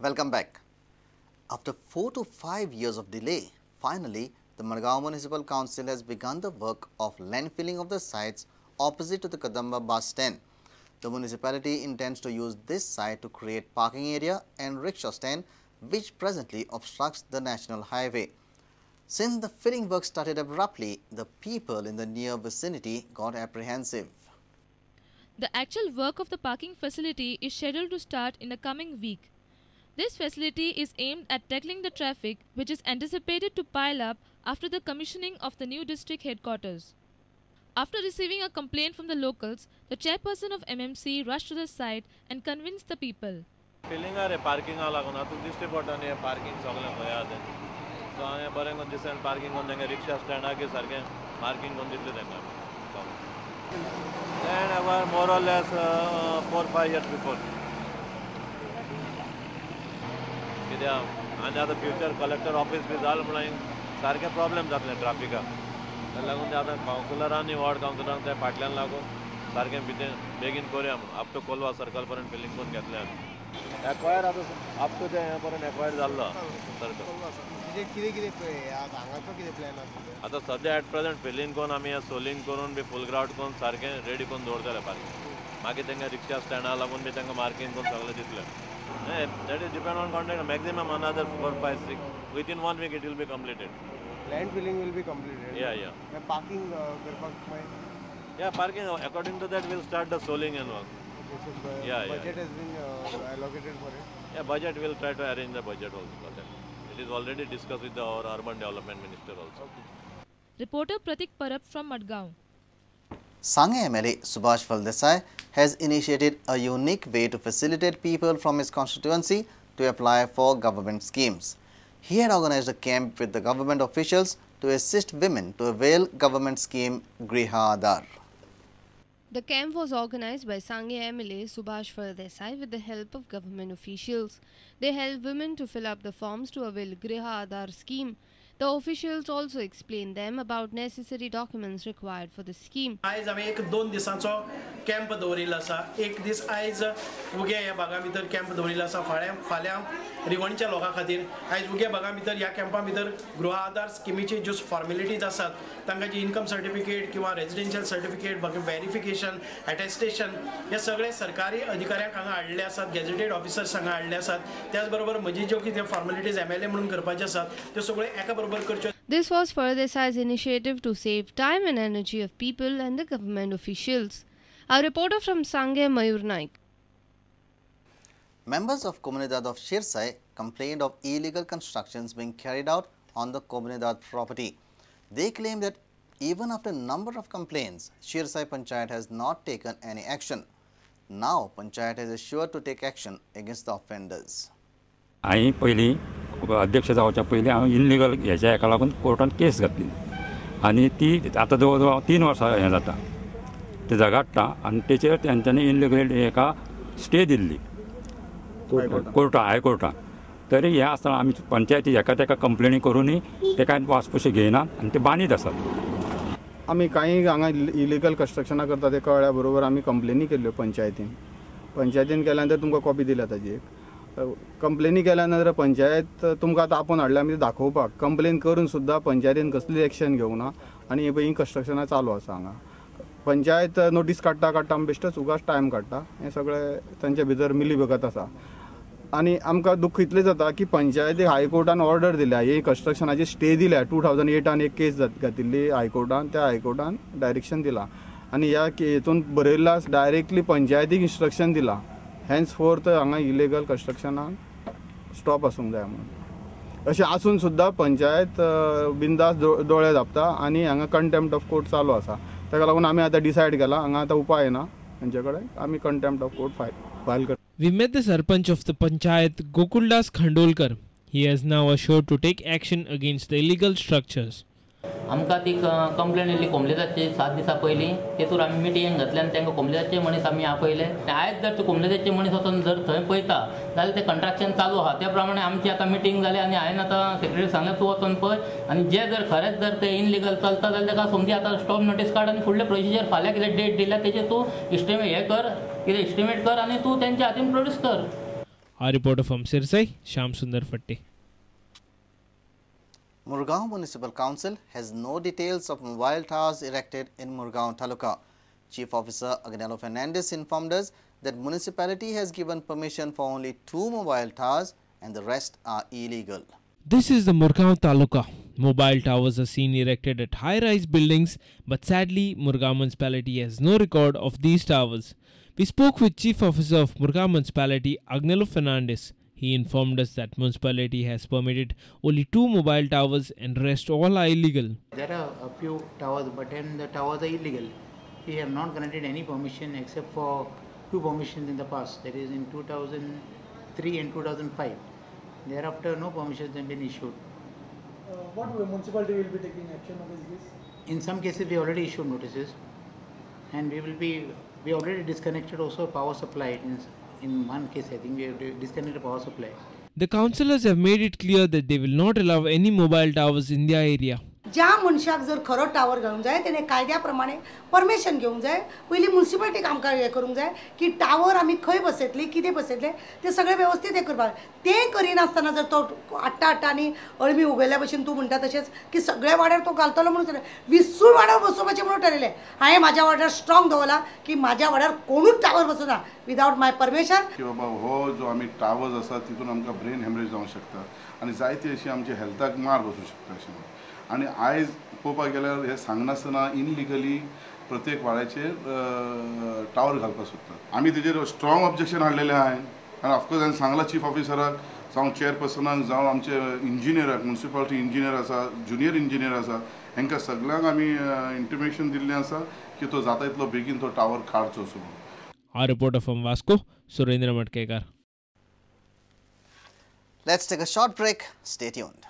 Welcome back. After 4 to 5 years of delay, finally the Madgaon Municipal Council has begun the work of landfilling of the sites opposite to the Kadamba bus stand. The municipality intends to use this site to create parking area and rickshaw stand, which presently obstructs the national highway. Since the filling work started abruptly, the people in the near vicinity got apprehensive. The actual work of the parking facility is scheduled to start in the coming week. This facility is aimed at tackling the traffic, which is anticipated to pile up after the commissioning of the new district headquarters. After receiving a complaint from the locals, the chairperson of MMC rushed to the site and convinced the people. फिलिंगार पार्किंगा लागून आतां दिश्टी पडटा न्ही parking सगळें खंय आहा तें. So हांवें बरें करून दिसान पार्किंग करून तांकां रिक्षा स्टँडाक सारकें मार्किंग करून दितलें तांकां. And our more or less 4-5 years before. कित्याक आनी आतां फ्युचर कलेक्टर ऑफिस बी जालें म्हणून सारकें प्रॉब्लेम जातलें ट्राफिकाक. ताका लागून ते आतां कावन्सिलरांनी वॉर्ड कावन्सिलरांक ते फाटल्यान लागून सारकें भितर बेगीन करुया म्हणून अप टू कोलवा सर्कल पर्यंत फिलिंग करून घेतलें आमी. एक्वायर आतां अप टू ते हें पर्यंत एक्वायर जाल्लो सर्कल. कितें कितें हांगाचो कितें प्लॅन आसा आतां सद्या एट प्रेझेंट फिलिंग करून आमी हें सोलिंग करून बी फूल ग्रावट करून सारकें रेडी करून दवरतले पार्किंग. मागीर तांकां रिक्षा स्टँडा लागून बी तांकां मार्किंग करून सगळें दितलें. That is depend on contract. Maximum another 4, 5, 6 within 1 week it will be completed. Land filling will be completed. Yeah, yeah. Parking करपाक मागीर? Yeah, parking according to that we'll start the soling and work. Okay, so yeah, budget yeah. has been allocated for it. Yeah, budget we'll try to arrange the budget also for that. It is already discussed with our urban development minister also. Okay. Reporter Pratik Parab from Madgaon. Sange MLA Subhash Phaldesai has initiated a unique way to facilitate people from his constituency to apply for government schemes. He had organized a camp with the government officials to assist women to avail government scheme Griha Aadhar. The camp was organized by Sange MLA Subhash Phaldesai with the help of government officials. They helped women to fill up the forms to avail Griha Aadhar scheme. The officials also explained them about necessary documents required for the scheme. आयज आमी एक 2 दिसांचो camp दवरिल्लो आसा. एक दीस आयज उग्या ह्या भागा भितर कॅम्प दवरिल्लो आसा फाल्यां रिवणच्या लोकां खातीर. आयज उग्या भागा भितर ह्या कॅम्पा भितर गृह आधार स्किमीची ज्यो फॉर्मेलिटीज आसात तांकां जी इन्कम सर्टिफिकेट किंवा रेजिडेन्शियल सर्टिफिकेट बाकी व्हेरिफिकेशन अटेस्टेशन हे सगळे सरकारी अधिकाऱ्यांक हांगा हाडले आसात, गॅझेटेड ऑफिसर्स हांगा हाडले आसात. त्याच बरोबर म्हजी ज्यो कितें फॉर्मेलिटीज MLA म्हणून करपाच्यो आसात त्यो सगळ्यो एका बरोबर. This was Phaldesai's initiative to save time and energy of people and the government officials. Our reporter from Sange, Mayur Naik. Members of Comunidad of Shirsai complained of illegal constructions being carried out on the Comunidad property. They claim that even after a number of complaints, Shirsai Panchayat has not taken any action. Now, Panchayat is assured to take action against the offenders. हांवें पयलीं अध्यक्ष जावच्या पयलीं हांव illegal हेच्या हेका लागून कोर्टान केस घातली आनी ती आतां जवळ जवळ 3 वर्सां हें जाता ते झगाडटा आनी तेचेर तेंच्यांनी इनलिगल हेका स्टे दिल्ली कोर्टा हायकोर्टान. तरी हें आसतना आमी पंचायती हेका तेका कंप्लेनी करूनय ते कांय वासपूस घेयना आनी ते बांदीत आसात. आमी कांय हांगा इलिगल कन्स्ट्रक्शनां करता तें कळ्ळ्या बरोबर आमी कंप्लेनी केल्ल्यो पंचायतीन. पंचायतीन केल्या नंतर तुमकां कॉपी दिल्या ताजी एक. कंप्लेनी केल्या नंतर पंचायत तुमकां आतां आपोवन हाडल्या आमी दाखोवपाक. कंप्लेन करून सुद्दां पंचायतीन कसली एक्शन घेवंक ना आनी हे पळय ही कन्स्ट्रक्शनां चालू आसा हांगा. पंचायत नोटीस काडटा काडटा आमी बेश्टोच उगाच टायम काडटा. हें सगळें तांचे भितर मिलीभगत आसा आनी आमकां दुख्ख इतलें जाता की पंचायतीक हायकोर्टान ऑर्डर दिल्या, ही कन्स्ट्रक्शनाची स्टे दिल्या. 2008 एक केस घातिल्ली हायकोर्टान, त्या हायकोर्टान डायरेक्शन दिलां आनी ह्या हेतून बरयल्लां डायरेक्टली पंचायतीक इन्स्ट्रक्शन दिलां हेन्स फोर्थ हांगा इलिगल कन्स्ट्रक्शनाक स्टॉप आसूंक जाय म्हणून. अशें आसून सुद्दां पंचायत बिंदास दोळे धांपता आनी हांगा कंटेम्प्ट ऑफ कोर्ट चालू आसा. ताका लागून आमी आतां डिसायड केलां हांगा आतां उपाय ना तांचे कडेन, आमी कंटेम्प्ट ऑफ कोर्ट फायल करता. We met the Sarpanch of the Panchayat, Gokuldas Khandolkar. He has now assured to take action against the illegal structures. आमकां ती कंप्लेन येयली कोमलेदाचे 7 दिसां पयलीं, तेतूर आमी मिटींग घातले आनी तांकां कोमलेदाचे मनीस आमी आपयले. आयज जर तूं कोमलेदाचे मनीस वचून जर थंय पळयता जाल्यार तें कंट्राक्शन चालू आहा. त्या प्रमाणे आमची आतां मिटींग जाली आनी हांवें आतां सेक्रेटरी सांगलें तूं वचून पळय आनी जे जर खरेंच जर ते इनलिगल चलता जाल्यार ताका सोमती आतां स्टॉप नोटीस काड आनी फुडलें प्रोसिजर फाल्यां कितें डेट दिल्या तेजेर तूं इस्टिमेट हें कर, कितें इस्टिमेट कर आनी तूं तेंच्या हातीन प्रोड्यूस कर. Our reporter from Sirsi, Sham Sundar Fatte. Murgaon Municipal Council has no details of mobile towers erected in Murgaon Taluka. Chief Officer Agnelo Fernandez informed us that municipality has given permission for only 2 mobile towers and the rest are illegal. This is the Murgaon Taluka. Mobile towers are seen erected at high-rise buildings, but sadly, Murgaon Municipality has no record of these towers. We spoke with Chief Officer of Murgaon Municipality, Agnelo Fernandez. He informed us that municipality has permitted only 2 mobile towers and rest all are illegal. There are a few towers, but then the towers are illegal. We have not granted any permission except for 2 permissions in the past, that is in 2003 and 2005. Thereafter, no permissions have been issued. What municipality will be taking action against this? In some cases, we already issued notices, and we already disconnected also power supply. In one case, I think we have disconnected power supply. The councillors have made it clear that they will not allow any mobile towers in their area. ज्या मनशाक जर खरो tower घालूंक जाय तेणे कायद्या प्रमाणे permission घेवंक जाय, पयलीं म्युनिसिपालिटीक आमकां हें करूंक जाय की टावर आमी खंय बसयतली, कितें बसयतले तें सगळें वेवस्थीत हें करपाक. तें करिनासतना जर तो हाडटा हाडटा आनी अळमी उगयल्या भशेन तूं म्हणटा तशेंच की सगळ्या वाड्यार तो घालतलो म्हणून 20 वाड्यार बसोवपाचें म्हणून ठरयलें. हांवें म्हाज्या वाड्यार स्ट्रॉंग दवरला की म्हाज्या वाड्यार कोणूच टावर बसोना विदावट माय परमिशन. की बाबा हो जो आमी टावर्स आसा तितून आमकां ब्रेन हॅमरेज जावंक शकता आनी जायती अशी आमच्या हेल्थाक मार बसूं शकता अशें म्हणून. आनी आयज पळोवपाक गेल्यार हें सांगनासतना इनलिगली प्रत्येक वाड्याचेर टावर घालपाक सोदतात. आमी तेजेर स्ट्रॉंग ऑब्जेक्शन हाडलेलें आहा आनी ऑफकोर्स हांवें सांगलां चीफ ऑफिसराक जावं चेअरपर्सनाक जावं आमचे इंजिनियराक, म्युनिसिपालिटी इंजिनियर आसा, ज्युनियर इंजिनियर आसा, हांकां सगळ्यांक आमी इंटिमेशन दिल्लें आसा की तो जाता इतलो बेगीन तो टावर काडचो असो म्हणून. Our reporter from Vasco, Surendra Matkekar. Let's take a short break. Stay tuned.